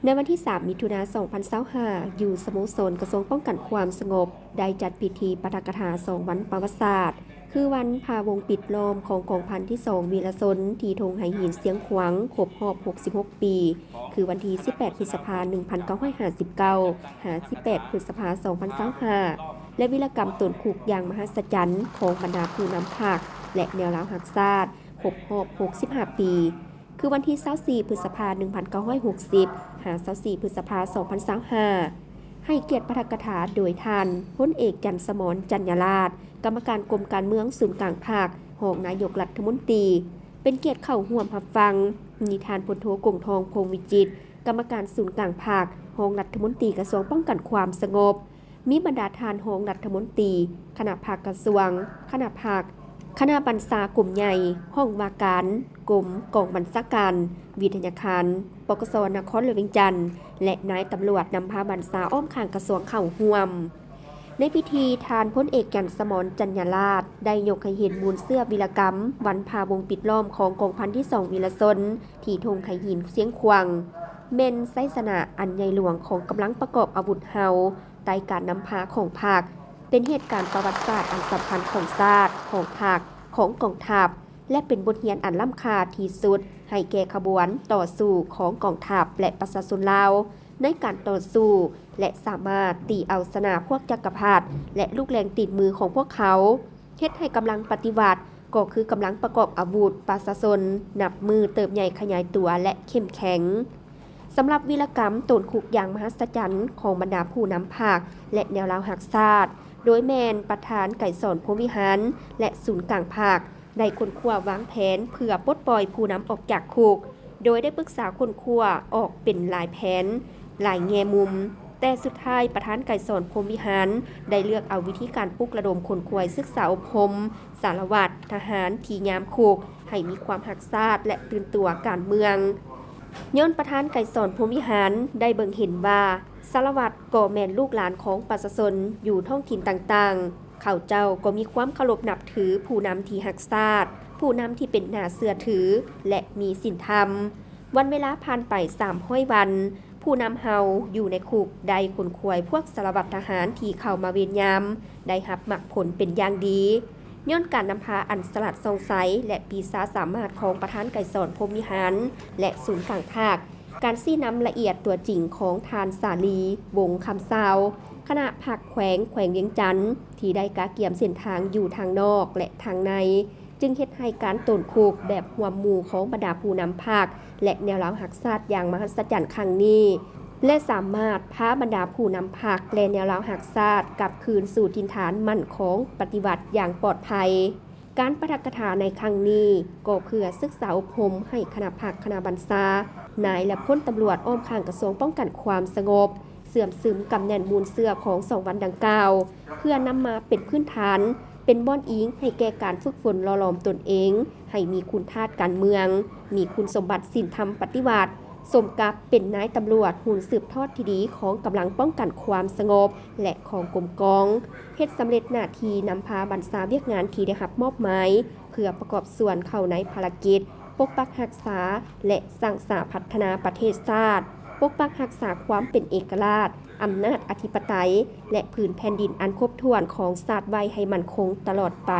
ໃນວັນທີສາມ ມິຖຸນາ ສອງພັນຊາວຫ້າ ຢູ່ສະໂມສອນກະຊວງປ້ອງກັນຄວາມສະຫງົບ ໄດ້ຈັດພິທີປາຖະກະຖາສອງວັນປະຫວັດສາດ ຄືວັນພະວົງປິດລ້ອມຂອງກອງພັນທີສອງ ວີລະຊົນ ທີ່ທົ່ງໄຫຫີນຊຽງຂວາງ ຄົບຮອບຫົກສິບຫົກປີ ຄືວັນທີສິບແປດ ພຶດສະພາ ໜຶ່ງພັນເກົ້າຮ້ອຍຫ້າສິບເກົ້າ ຫາ ສິບແປດ ພຶດສະພາ ສອງພັນຊາວຫ້າ ແລະ ວິລະກຳໂຕນຄຸກຢ່າງມະຫັດສະຈັນຂອງບັນດາຜູ້ນຳພັກ ແລະ ແນວລາວຮັກຊາດ ຄົບຮອບຫົກສິບຫ້າປີ ຄືວັນທີຊາວສີ່ ພຶດສະພາ ໜຶ່ງພັນເກົ້າຮ້ອຍຫົກສິບ ຫາ ຊາວສີ່ ພຶດສະພາ ສອງພັນຊາວຫ້າ ໃຫ້ກຽດປາຖະກະຖາໂດຍທ່ານ ພົນເອກ ຈັນສະໝອນ ຈັນຍາລາດ ກຳມະການກົມການເມືອງສູນກາງພັກ, ຮອງນາຍົກລັດຖະມົນຕີ ເປັນກຽດເຂົ້າຮ່ວມຮັບຟັງ. ມີທ່ານ ພົນໂທ ກົງທອງ ພົງວິຈິດ ກຳມະການສູນກາງພັກ, ຮອງລັດຖະມົນຕີກະຊວງປ້ອງກັນຄວາມສະຫງົບ, ມີບັນດາທ່ານຮອງລັດຖະມົນຕີ, ຄະນະພັກກະຊວງ, ຄະນະພັກ, ຄະນະບັນຊາກົມໃຫຍ່, ຫ້ອງວ່າການ, ກົມ, ກອງບັນຊາການ, ວິທະຍາຄານ, ປກສ ນະຄອນຫຼວງວຽງຈັນ ແລະ ນາຍຕຳຫຼວດນຳພາບັນຊາອ້ອມຂ້າງກະຊວງເຂົ້າຮ່ວມ. ໃນພິທີ, ທ່ານ ພົນເອກ ຈັນສະໝອນ ຈັນຍາລາດ ໄດ້ຍົກໃຫ້ເຫັນມູນເຊື້ອວິລະກຳວັນພະວົງປິດລ້ອມຂອງກອງພັນທີສອງ ວິລະຊົນ ທີ່ທົ່ງໄຫຫີນຊຽງຂວາງ ແມ່ນໄຊຊະນະອັນໃຫຍ່ຫຼວງຂອງກຳລັງປະກອບອາວຸດເຮົາ ໃຕ້ການນຳພາຂອງພັກ ເປັນເຫດການປະຫວັດສາດອັນສຳຄັນຂອງຊາດ, ຂອງພັກ, ຂອງກອງທັບ ແລະ ເປັນບົດຮຽນອັນລ້ຳຄ່າທີ່ສຸດໃຫ້ແກ່ຂະບວນຕໍ່ສູ້ຂອງກອງທັບ ແລະ ປະຊາຊົນລາວ ໃນການຕໍ່ສູ້ ແລະ ສາມາດຕີເອົາຊະນະພວກຈັກກະພັດ ແລະ ລູກແລ່ນຕີນມືຂອງພວກເຂົາ, ເຮັດໃຫ້ກຳລັງປະຕິວັດ ກໍຄືກຳລັງປະກອບອາວຸດປະຊາຊົນ ນັບມື້ເຕີບໃຫຍ່ຂະຫຍາຍຕົວ ແລະ ເຂັ້ມແຂງ. ສຳລັບວິລະກຳໂຕນຄຸກຢ່າງມະຫັດສະຈັນຂອງບັນດາຜູ້ນຳພັກ ແລະ ແນວລາວຮັກຊາດ ໂດຍແມ່ນປະທານໄກສອນ ພົມວິຫານ ແລະ ສູນກາງພັກ ໄດ້ຄົ້ນຄວ້າວາງແຜນເພື່ອປົດປ່ອຍຜູ້ນຳອອກຈາກຄຸກ, ໂດຍໄດ້ປຶກສາຄົ້ນຄວ້າອອກເປັນຫຼາຍແຜນ, ຫຼາຍແງ່ມຸມ, ແຕ່ສຸດທ້າຍປະທານໄກສອນ ພົມວິຫານ ໄດ້ເລືອກເອົາວິທີການປຸກລະດົມຂົນຂວາຍສຶກສາອົບຮົມສາລະວັດທະຫານທີ່ຍາມຄຸກ ໃຫ້ມີຄວາມຮັກຊາດ ແລະ ຕື່ນຕົວການເມືອງ. ຍ້ອນປະທານໄກສອນ ພົມວິຫານ ໄດ້ເບິ່ງເຫັນວ່າ ສາລະວັດກໍແມ່ນລູກຫຼານຂອງປະຊາຊົນຢູ່ທ້ອງຖິ່ນຕ່າງໆ, ເຂົາເຈົ້າກໍມີຄວາມເຄົາລົບນັບຖືຜູ້ນຳທີ່ຮັກຊາດ, ຜູ້ນຳທີ່ເປັນໜ້າເຊື່ອຖື ແລະ ມີສິນທຳ. ວັນເວລາຜ່ານໄປສາມຮ້ອຍວັນ, ຜູ້ນຳເຮົາຢູ່ໃນຄຸກໄດ້ຂົນຂວາຍພວກສາລະວັດທະຫານທີ່ເຂົ້າມາເວນຍາມ ໄດ້ຮັບໝາກຜົນເປັນຢ່າງດີ. ຍ້ອນການນຳພາອັນສະຫຼາດສ່ອງໃສ ແລະ ປີຊາສາມາດຂອງປະທານໄກສອນ ພົມວິຫານ ແລະ ສູນກາງພັກ, ການຊີ້ນຳລະອຽດຕົວຈິງຂອງທ່ານ ສາລີ ວົງຄຳຊາວ, ຄະນະພັກແຂວງ ແຂວງວຽງຈັນ ທີ່ໄດ້ກະກຽມເສັ້ນທາງຢູ່ທາງນອກ ແລະ ທາງໃນ, ຈຶ່ງເຮັດໃຫ້ການໂຕນຄຸກແບບຮ່ວມໝູ່ຂອງບັນດາຜູ້ນຳພັກ ແລະ ແນວລາວຮັກຊາດຢ່າງມະຫັດສະຈັນຄັ້ງນີ້ ແລະ ສາມາດພາບັນດາຜູ້ນຳພັກ ແລະ ແນວລາວຮັກຊາດກັບຄືນສູ່ຖິ່ນຖານໝັ້ນຄົງປະຕິວັດຢ່າງປອດໄພ. ການປາຖະກະຖາໃນຄັ້ງນີ້ ກໍເພື່ອສຶກສາອົບຮົມໃຫ້ຄະນະພັກຄະນະບັນຊາ, ນາຍ ແລະ ພົນຕຳຫຼວດອ້ອມຂ້າງກະຊວງປ້ອງກັນຄວາມສະຫງົບ ເຊື່ອມຊຶມກຳແໜ້ນມູນເຊື້ອຂອງສອງວັນດັ່ງກ່າວ ເພື່ອນຳມາເປັນພື້ນຖານ, ເປັນບ່ອນອີງໃຫ້ແກ່ການຝຶກຝົນຫຼໍ່ຫຼອມຕົນເອງ ໃຫ້ມີຄຸນທາດການເມືອງ, ມີຄຸນສົມບັດສິນທຳປະຕິວັດ, ສົມກັບເປັນນາຍຕຳຫຼວດຮຸ່ນສືບທອດທີ່ດີຂອງກຳລັງປ້ອງກັນຄວາມສະຫງົບ ແລະ ຂອງກົມກອງ, ເຮັດສຳເລັດໜ້າທີ່ນຳພາບັນຊາວຽກງານທີ່ໄດ້ຮັບມອບໝາຍ ເພື່ອປະກອບສ່ວນເຂົ້າໃນພາລະກິດປົກປັກຮັກສາ ແລະ ສ້າງສາພັດທະນາປະເທດຊາດ, ປົກປັກຮັກສາຄວາມເປັນເອກະລາດ, ອຳນາດອະທິປະໄຕ ແລະ ພື້ນແຜ່ນດິນອັນຄົບຖ້ວນຂອງຊາດໄວ້ໃຫ້ໝັ້ນຄົງຕະຫຼອດໄປ.